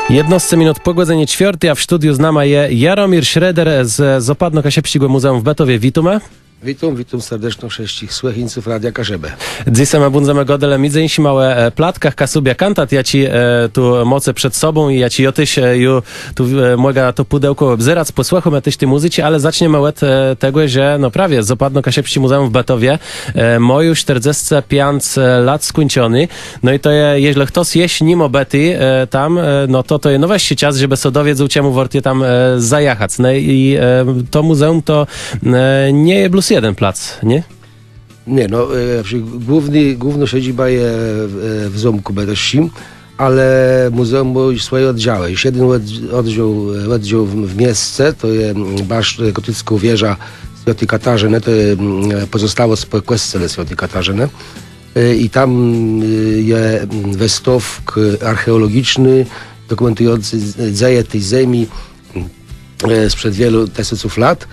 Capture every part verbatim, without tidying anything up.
Jednôsce minut pò gòdzënie czwiôrti, a w studiu z nama je Jaromir Schroeder z Zôpadnokaszëbsczégò Mùzeùm w Bëtowie. Witómë. Witóm, witóm serdeczno wszëtczich słëchińców Radia Kaszëbë. Dzysô më bãdzemë gôdelë midzë jinszima ò, e, platkach Kaszubia Kantat, jaczi, e, tu môce przed sobą i jaczi jô téż, e, ju tu, e, mògã to pùdełkò òbzerac, pòsłëchómë téż ti mùzyczi, ale zaczniemë òd, e, tegò, że, no prawie, Zôpadnokaszëbsczé Mùzeùm w Bëtowie, e, mô ju sztërdzescë piãc, e, lat skùńczoné. No i to je, jeżlë chtos jesz ni mô bëti, e, tam, e, no to, to je nôwëższi czas, żebë sã dowiedzec, czemù wôrt je tam, e, zajachac. No i, e, to mùzeùm to, e, nie je blós jeden plac, nié? Nié, no, e, jakbë główny, głównô sedzëba je w, w zómkù bëtowsczim, ale mùzeùm mô swòje òddzałë. Ju jeden òd-, òddzél, òddzél w, w miesce, to je, mm, baszta, gòtickô wieża swiãti Katarzënë, to je, mm, pòzostałosc pò kòscele swiãti Katarzënë. E, i tam, e, je, mm, wëstôwk, e, archeòlogiczny, dokùmeńtëjący dz-, dzeje ti zemi, e, sprzed wielu tësąców lat.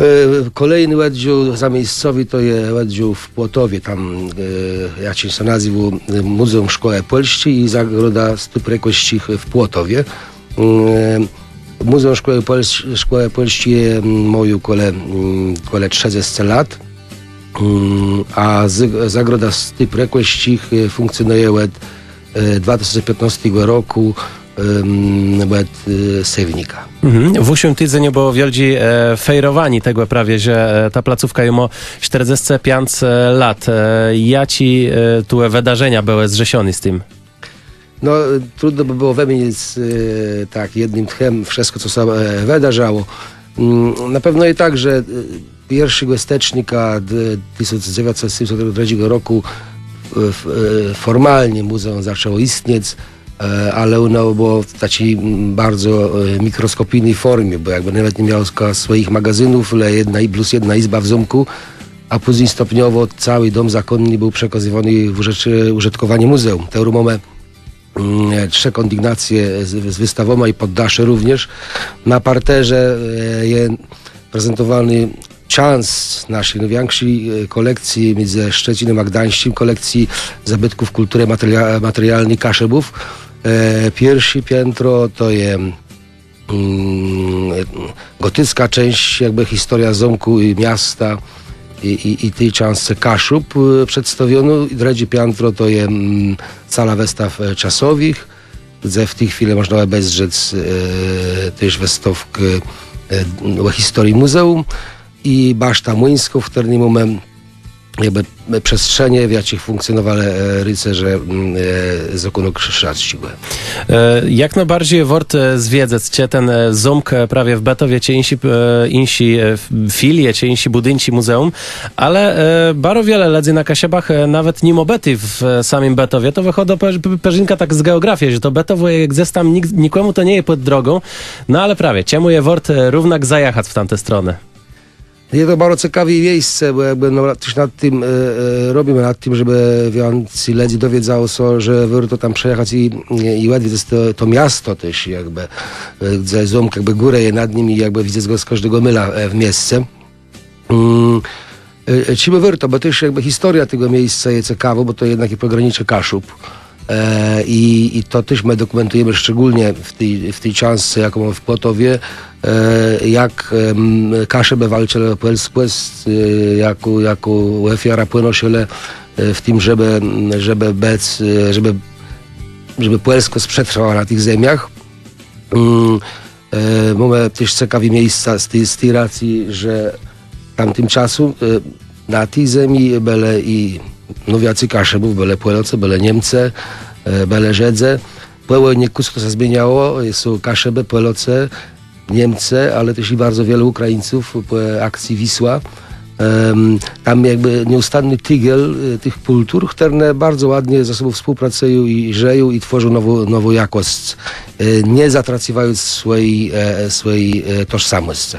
E, kòlejny òddzél zamiejscowi to je òddzél w Płotowie, tam, e, jaczi sã nazéwô, e, Mùzeùm Szkòłë Pòlsczi i Zagroda Stóp Rëkòsczich w Płotowie. Mm, e, Mùzeùm Szkòłë Pòlsczi, Szkòłë Pòlsczi je, mm, mô ju kòle, mm, kòle trzëdzescë lat. Mm, a z-, Zagroda Stóp Rëkòsczich, e, fùnkcjonëje òd, e, dwa tësące piãtnôstégò rokù, em, òd, e, séwnika. Mhm. W ùszłim tidzeniu bëło wiôldżé, e, fejrowanié tegò prawie, że, e, ta placówka ju mô sztërdzescë piãc, e, lat. E, jaczé, e, tu wëdarzenia bëłë zrzeszoné z tim? No, trudno bë bëło wëmienic, e, tak, jednym tchã wszëtkò, co sã, e, wëdarzało. Mm, na pewno je tak, że, e, pierszégò stëcznika d-, tësąc dzewiãcset sétmëset trzecégò rokù, e, f-, e, fòrmalnie mùzeùm zaczãło jistniec, e, ale òno bëło w taczi, mm, baro, e, mikroskòpijny fòrmie, bò jakbë nawet ni miało swòjich magazynów, le jedna i blós jedna jizba w zómkù, a pózni stopniowò całi dóm zãkónny béł przekazywóny w ùżëtk-, ùżëtkòwanié mùzeùm. Terô mómë, mm, trzë kòndignacje z, z wëstawama i pòddaszé również. Na parterze, e, je prezentowónô czãsc naszi nôwikszi, e, kòlekcje midzë Szczecinem a Gduńsczim, kòlekcje zabëtków kùlturë materia-, materialny Kaszëbów. E, pierszé piãtro to je mm, gòtickô czãsc, jakbë historiô zómkù i miasta i, i, i ti czãscë Kaszub, e, przedstawionô. I drëdżé piãtro to je, mm, sala wëstaw, e, czasowëch, gdze w ti chwilë mòżna òbezdrzec, e, téż wëstôwk, e, ò historii mùzeùm. I baszta młińskô, w chtërny mómë jakbë przestrzenie, w jaczich fùnkcjonowelë, e, ricerze, mm, e, zôkònu krzëżacczégò. E, jak nôbarżi wôrt, e, zwiedzëc czë ten, e, zómk, e, prawie w Bëtowie, czë jinszi, e, jinszi, e, f-, filie, czë jinszi bùdinczi mùzeùm, ale, e, baro wiele lëdzy na Kaszëbach, e, nawet ni mô bëti w, e, samim Bëtowie. To wëchôdô pe-, pe-, përzinkã tak z geògrafie, że to Bëtowò je gdzes tam, nik-, nikòmù to nie je pòd drogą. No ale prawie, czemù je wôrt, e, równak zajachac w tamte stronë? Je to baro cekawé miejsce, bò jakbë, no, téż nad tim, e, e, robimë nad tim, żebë wiãcy lëdzy dowiedzało sã, że wôrto tam przëjachac i, i òdwiedzëc to, to miasto téż, jakbë, e, gdze zómk jakbë górą je nad nim i jakbë widzec gò z kòżdégò môla, e, w miesce. Mm, e, e, czemù wôrto, bò téż jakbë historiô tegò miejsca je cekawô, bò to jednak je pògranicé Kaszub. E, i, i to téż më dokùmentëjemë szczególnie w ti, w ti czãscë, jaką mómë w Płotowie, e, jak, em, Kaszëbë walczëlë ò pòlskòsc, e, jakô, jakô òfiarã pònosëlë, e, w tim, żebë, żebë bëc, e, żebë, żebë pòlskòsc przetrwała na tëch zemiach. Mm, E, mómë téż cekawé miejsca z ti, z ti racji, że w tamtim czasu, e, na ti zemi bëlë i nôwicy Kaszëbów, bëlë Pòlôcë, bëlë Niemcë, e, bëlë Żëdzë. Pò wòjnie kùsk to sã zmieniało, e, są Kaszëbë, Pòlôcë, Niemcë, ale téż i baro wiele Ùkrajińców pò akcji Wisła. Em, tam jakbë nieùstanny tigel, e, tëch kùltur, chtërne baro ładnie ze sobą współpracëją i żëją, i twòrzą nową, nową jakòsc, e, nie zatracywając swòji, e, swòji, e, tożsamòscë.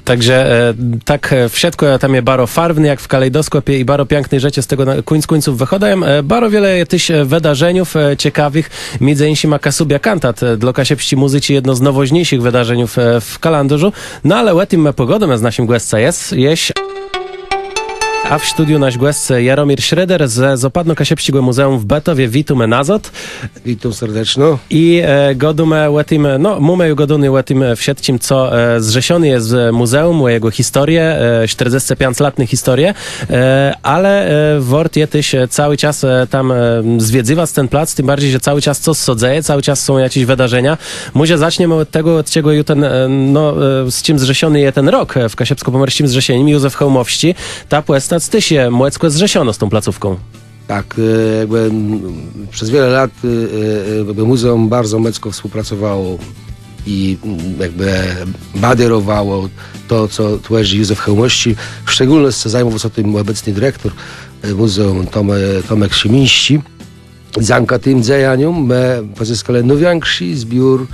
Tak że, e, tak, e, wszëtkò tam je baro farwné, jak w kalejdoskòpie i baro piãkné rzeczë z tegò na kùńc kùńców wëchôdają. E, baro wiele je téż, e, wëdarzeniów, e, cekawëch, midzë jinszima Kaszubia Kantat, e, dlô kaszëbsczi mùzyczi jedno z nôwôżniészich wëdarzeniów, e, w kalãdôrzu. No ale ò tim më pògôdómë z naszim gòscã. Jesz, jesz. A w studiu nasz gòsc Jaromir Schroeder ze Zôpadnokaszëbsczégò Mùzeùm w Bëtowie. Witómë nazôd. Witóm serdeczno. I e, gôdómë ò tim, no, mómë ju gôdóné ò tim e, wszëtczim, co e, zrzeszoné je z mùzeùm, ò jegò historie, e, sztërdzescëpiãclatny historie, e, ale e, wôrt je téż e, całi czas e, tam e, zwiedzywac ten plac, tim barżi, że całi czas cos sã dzeje, całi czas są jaczés wëdarzenia. Mòże zaczniemë òd tegò, òd czegò ju ten, e, no, e, z czim zrzeszony je ten rok e, w Kaszëbskò-Pòmòrsczim Zrzeszenim, Józef Chełmòwsczi. Ta pòstac téż je mòckò zrzeszonô z tą placówką. Tak, e, jakby mm, przez wiele lat e, e, jakby muzeum bardzo mocno współpracowało i mm, jakby badérowało to, co tworzi Józef Chełmòwsczi. W szczególności zajmował się tym obecny dyrektor e, muzeum Tomek, Tomek Szymiński. Dzãka tim dzejaniom më pòzyskali nôwiãkszi zbiór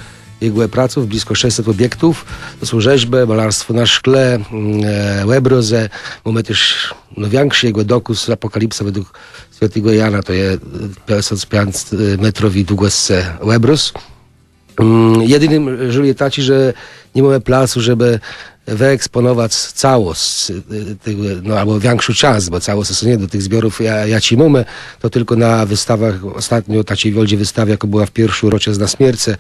jegò praców, blëskò szescset òbiektów. To są rzeźbë, malarstwò na szkle, mm, e, òbrôzë. Mómë téż nôwiãkszi jegò dokôz, Apokalipsa według swiãtégò Jana, to je e, piãcset piãc metrowi długòscë òbrôz. Mm, jedynym żôl je taczi, że ni mómë placu, żebë wëekspònowac całosc e, tegò, no abò wiãkszą czãsc, bò całosc to nie do tëch zbiorów, ja, jaczi mómë, to tëlkò na wëstawach, òstatno taczi wiôldżi wëstawie, jakô bëła w pierszą roczëznã smiercë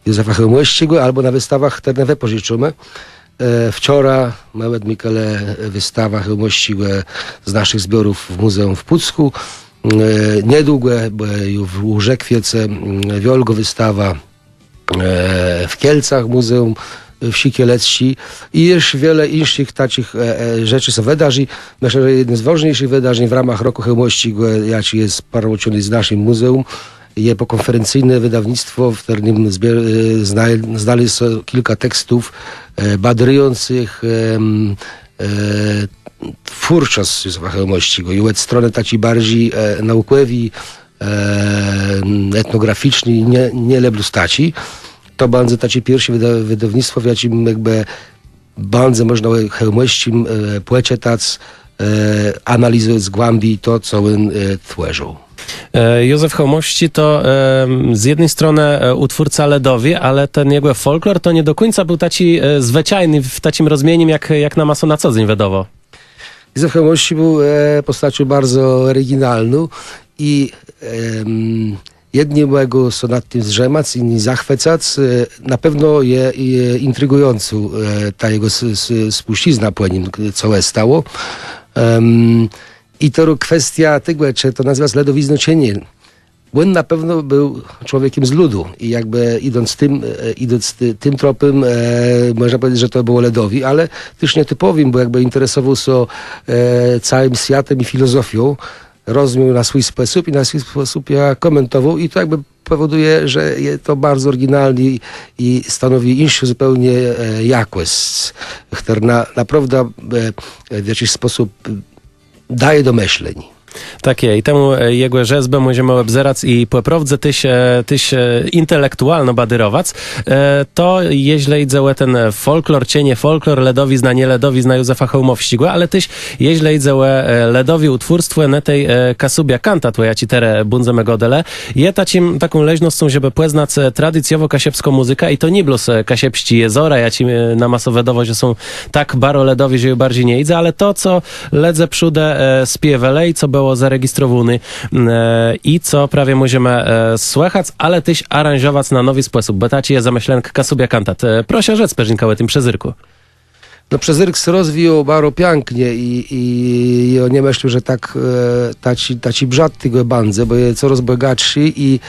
Józefa Chełmòwsczégò, abò na wëstawach, chtërne wëpòżëczómë. E, wczora më òdmëkelë wëstawã Chełmòwsczégò z naszich zbiorów w mùzeùm w Pùckù. E, niedługò, bò ju w Ùrzëkwiece mm, wiôlgô wëstawa e, w Kielcach, mùzeùm e, wsë kielecczé i jesz wiele jinszich taczich e, e, rzeczi sã wëdarzi. Mëszlã, że jednym z wôżniészich wëdarzeń w ramach Rokù Chełmòwsczégò, jaczi je sparłãczony z naszim mùzeùm, je pòkònferencyjné wëdawnictwò, w chtërnym zbier- e, zna- znalazło sã kilka tekstów e, badérującëch e, m, e, twórczosc Józefa Chełmòwsczégò i òd stronë taczi barżi e, naùkòwi, e, etnograficzny, nie, nie le blós taczi. To bãdze taczé pierszé wëda- wëdôwnictwò, w jaczim jakbë bãdze mòżna ò Chełmòwsczim e, pòczëtac, e, analizëwac głãbi to, co òn e, twòrził. E, Józef Chełmòwsczi to e, z jedny stronë e, ùtwórca lëdowi, ale ten jegò fòlklor to nie do kùńca béł taczi e, zwëczajny w taczim rozmienim, jak, jak nama sã na co dzéń wëdôwô. Józef Chełmòwsczi béł e, pòstacją bardzo òriginalną i em, jedny mògą sã nad tim zdrzemac, jiny zachwëcac. E, na pewno je, je intrigùjącô e, ta jegò s- s- spùszczizna pò nim, co òstało. Em, I to kwestiô tegò, czë to nazwac lëdowizną, czë nié. Òn na pewno béł człowiekã z lëdu i jakbë jidąc tim, e, jidąc ti- tim tropã, e, mòżna pòwiedzec, że to bëło lëdowé, ale téż nietipòwé, bò jakbë interesowôł sã e, całim swiatã i filozofią, rozmiôł na swój spòsób i na swój spòsób jã kòmentowôł i to jakbë pòwòdëje, że je to bardzo òriginalné i stanowi jinszą zupełnie e, jakòsc, chtërna na, naprôwdã e, w jaczis spòsób e, dôwô do mëszleniô. Tak je, i temù e, jegò rzezbë mòżemë òbzerac i pò prôwdze téż, e, téż e, intelektualno badérowac. E, to jeżlë jidze ò ten e, fòlklor, czë nié fòlklor, lëdowizna, nié lëdowizna Józefa Chełmòwsczégò, ale téż jeżlë jidze ò e, lëdowé ùtwórstwò, ne tej e, Kasubia Cantat, ò jaczi terô bãdzemë gôdelë, je taczim, taką leżnoscą, żebë pòznac e, tradicjowò kaszëbską mùzykã i to nié blós e, Kaszëbsczé Jezora, jaczi e, nama sã wëdôwô, że są tak baro lëdowé, że ju barżi nie jidze, ale to, co lëdze przódë e, spiéwelë i co bëło zaregistrowóné e, i co prawie mòżemë e, słëchac, ale téż aranżowac na nowi spòsób, bò taczi je zamëslënk Kasubia Cantat. E, proszã rzec përzinkã ò tim przezérkù. No, przezérk sã rozwijôł baro piãknie i, i, i jô nie mëszlã, że tak e, taczi, taczi brzad tegò bãdze, bò je corôz bògatszi i,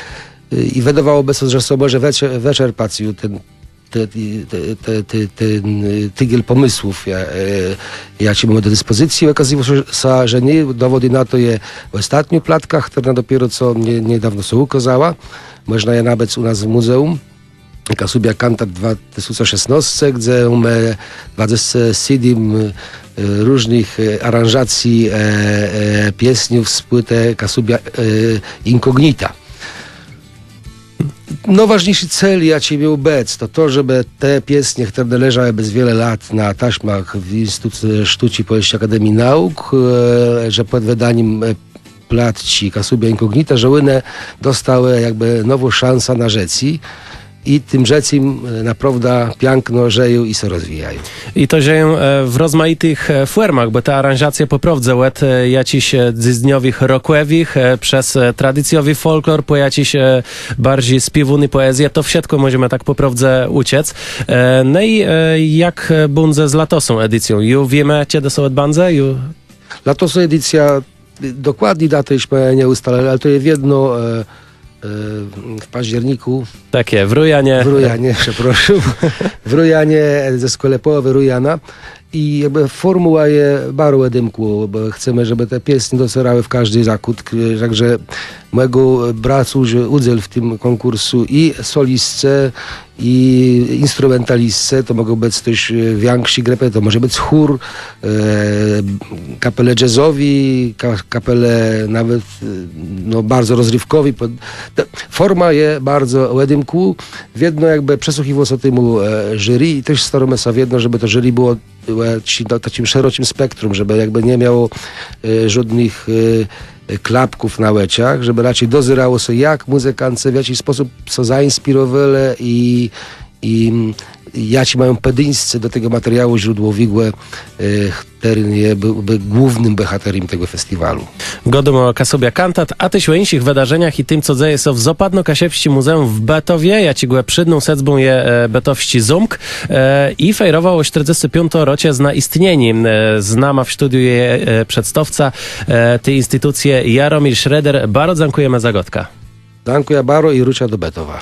i wëdôwałobë sã, że sã mòże wëcze- wëczerpac ju ten te, te, te, te, ten e, tigiel pòmësłów, ja, e, jaczi mómë do dispòzycji. Òkôzywô sã, że nié. Dowòdë na to je òstatnô platka, chtërna dopiérze co nie, niedôwno sã ùkôzała. Mòżna jã nabëc ù nas w mùzeùm. Kasubia Cantat dwa tësące szesnôsce, gdze mómë dwadzesce sédem e, różnëch e, aranżacji e, e, piesniów z płytë Kasubia e, Incognita. Nôwôżniészi cél, jaczi miôł bëc, to to, żebë te piesnie, chtërne leżałë bez wiele lat na taśmach w Instytucie Sztuczi Pòlsczi Akademii Nauk, e, że pòd wëdanim e, platczi Kasubia Incognita, że òne dostałë jakbë nową szansã na żëcé. I tim żëcym, e, naprôwdã piãkno żëją i sã rozwijają. I to żëją, e, w rozmajitëch, e, fòrmach, bò te aranżacje pò prôwdze òd, e, jaczichs, e, dzysdniowëch rockòwëch, e, przez, e, tradicjowi fòlklor, pò jaczichs, e, barżi spiéwóné pòezje, to wszëtkò mòżemë tak pò prôwdze ùczëc. E, no i, e, jak, e, bãdze z latosą edicją? Ju wiémë, czedë sã òdbãdze? Ju... Latosô edicjô, e, dokładny datë jesz më nie ùstalëlë, ale to je wiedno, e, e, w październikù. Tak je, w rujanie. W rujanie, przeprôszóm. W rujanie, ze skòle pòłowë rujana. I jakbë fòrmùła je baro òdemkłô, bò chcemë, żebë te piesnie docérałë w kòżdi zakątk, e, tak że mògą, e, brac ùdz-, ùdzél w tim kònkùrsu i soliscë, i instrumentalistcë, to mògą bëc téż, e, wiãkszé grëpë, to mòże bëc chór, e, kapele jazzowé, ka-, kapele nawet, e, no, baro rozriwkòwé. Pò-, ta fòrma je baro òdemkłô, wiedno jakbë przësłëchiwało sã temù, e, jury i téż starómë sã wiedno, żebë to jury bëło, e, taczi-, na taczim szeroczim spektrum, żebë jakbë nie miało, e, żódnëch, e, e, klapków na òczach, żebë rôczi dozérało sã, jak mùzykańcë, w jaczi spòsób sã zainspirowelë i, i, mm, jaczé mają pòdéńscé do tegò materiału żôdłowégò, e, chtëren je, béł, béł głównym bòhaterã tegò festiwalu. Gôdómë ò Kaszëbia Kantat, a téż ò jinszich wëdarzeniach i tim, co dzeje sã w Zôpadnokaszëbsczim Mùzeùm w Bëtowie, jaczégò przédną sedzbą je, e, bëtowsczi zómk, e, i fejrowôł sztërdzescë piąti roczëznã jistnieniô. E, z nama w sztudiu je, e, przedstôwca, e, ti institucje Jaromir Schroeder. Baro dzãkùjemë za gôdkã. Dzãkùjã baro i wrócã do Bëtowa.